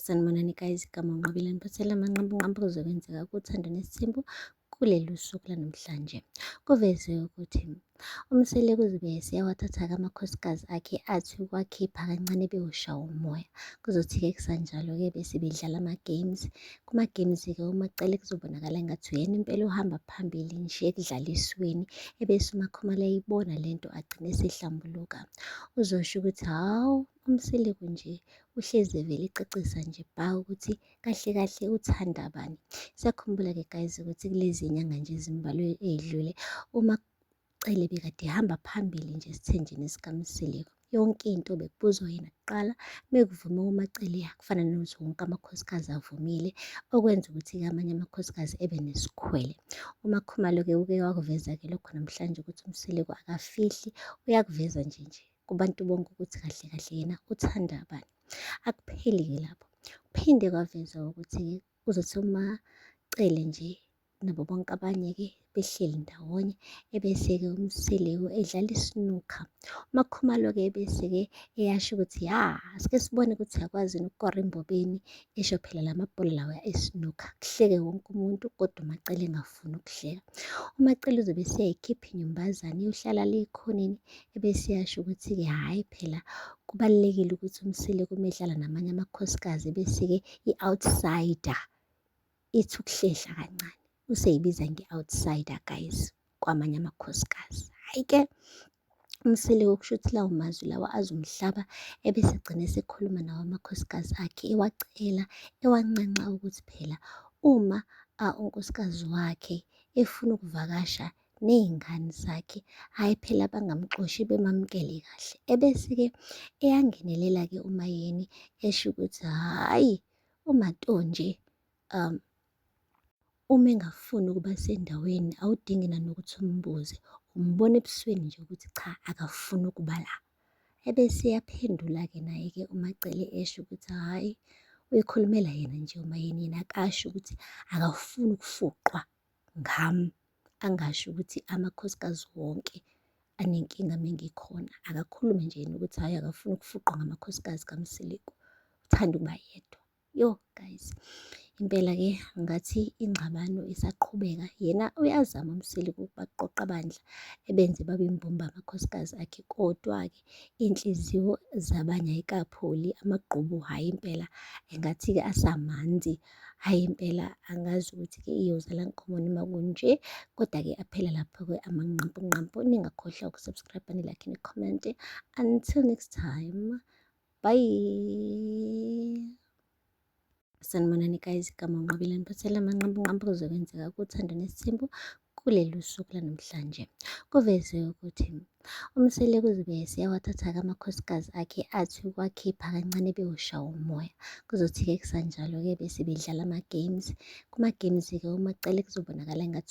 Sanibonani guys, igama uNqobile niphathela amanqampunqampu kuzokwenzeka kuThando Nesithembu kuleli suku lanamhlanje. Kuveze ukuthi uMseleku uzobe eseyawathatha-ke amakhosikazi akhe athi ukwakhipha kancane bewushawa umoya. Kuzothi-ke kusanjalo-ke bese bedlala ama-games. Kuma-games-ke uMaCele kuzobonakala engathi uyena impela ohamba phambili nje ekudlalisweni ebese uMaKhumalo eyibona lento agcine esehlambuluka. Uzosho ukuthi hawu uMseleku nje uhlezi evele ecacisa nje bha ukuthi kahle kahle uthanda bani. Siyakhumbula-ke guys ukuthi kulezi nyanga nje ezimbalwa ey'dlule uMaCele bekade ehamba phambili nje esithenjini sikaMseleku. Yonke into bekubuzwa yena kuqala, mekuvuma uMaCele kufana nokuthi wonke amakhosikazi avumile, okwenza ukuthi-ke amanye amakhosikazi ebe nesikhwele. UMaKhumalo-ke uke wakuveza-ke lokho namhlanje ukuthi uMseleku akafihli, uyakuveza nje nje kubantu bonke ukuthi kahle kahle yena uthanda bani. Akupheli-ke lapho, kuphinde kwavezwa ukuthi-ke kuzothi uMaCele nje nabo bonke abanye-ke behleli ndawonye ebese-ke uMseleku edlala isinukha. UMaKhumalo-ke ebese-ke eyasho ukuthi ya sike sibone ukuthi uyakwazi yini ukukora embobeni, esho phela la mabhola lawa esinukha. Kuhleke wonke umuntu kodwa uMaCele engafuni ukuhleka. UMaCele uzobe eseyayikhipha inyumbazane iyohlala le ekhoneni ebese eyasho ukuthi-ke hhayi phela kubalulekile ukuthi uMseleku uma edlala namanye amakhosikazi ebese-ke i-outsider ithi ukuhlehla kancane. Useyibiza nge-outsider guys kwamanye amakhosikazi. Hhayi-ke uMseleku kusho ukuthi lawo mazwi lawa azomhlaba ebese egcina esekhuluma nawo amakhosikazi akhe ewacela ewanxenxa ukuthi phela uma unkosikazi wakhe efuna ukuvakasha ney'ngane zakhe, hhayi phela bangamxoshi bemamukele kahle. Ebese-ke eyangenelela-ke uMaYeni esho ukuthi hhayi uMaNtonje uma engafuni ukuba sendaweni awudingi nanokuthi umbuze, umbona ebusweni nje ukuthi cha akafuni ukuba la. Ebese eyaphendula-ke naye-ke uMaCele esho ukuthi hhayi uyikhulumela yena nje uMaYeni, yena akasho ukuthi akafuni ukufuqwa ngami, angasho ukuthi amakhosikazi wonke anenkinga mengikhona. Akakhulume nje yena ukuthi hhayi akafuni ukufuqwa ngamakhosikazi kaMseleku, uthanda ukuba yedwa. Yo guys, impela-ke ngathi ingxabano isaqhubeka. Yena uyazama uMseleku ukubaqoqa bandla ebenze babe imbumba amakhosikazi akhe, kodwa-ke iy'nhliziyo zabanye ayikapholi, amagqubu hhayi impela engathi-ke asamanzi. Hhayi impela angazi ukuthi-ke iyozala nkomoni uma kunje, kodwa-ke aphela lapho-ke amanqampunqampu. Ningakhohlwa uku-subscribe, ni-like, ni-comment-e. Until next time, bye. Sanibonani guys, igama uNqobile niphathela amanqampunqampu kuzokwenzeka kuThando Nesithembu kuleli suku lanamhlanje. Kuveze ukuthi uMseleku uzobe eseyawathatha-ke amakhosikazi akhe athi ukwakhipha kancane bewushawa umoya. Kuzothi-ke kusanjalo-ke bese bedlala ama-games. Kuma-games-ke uMaCele kuzobonakala engathi.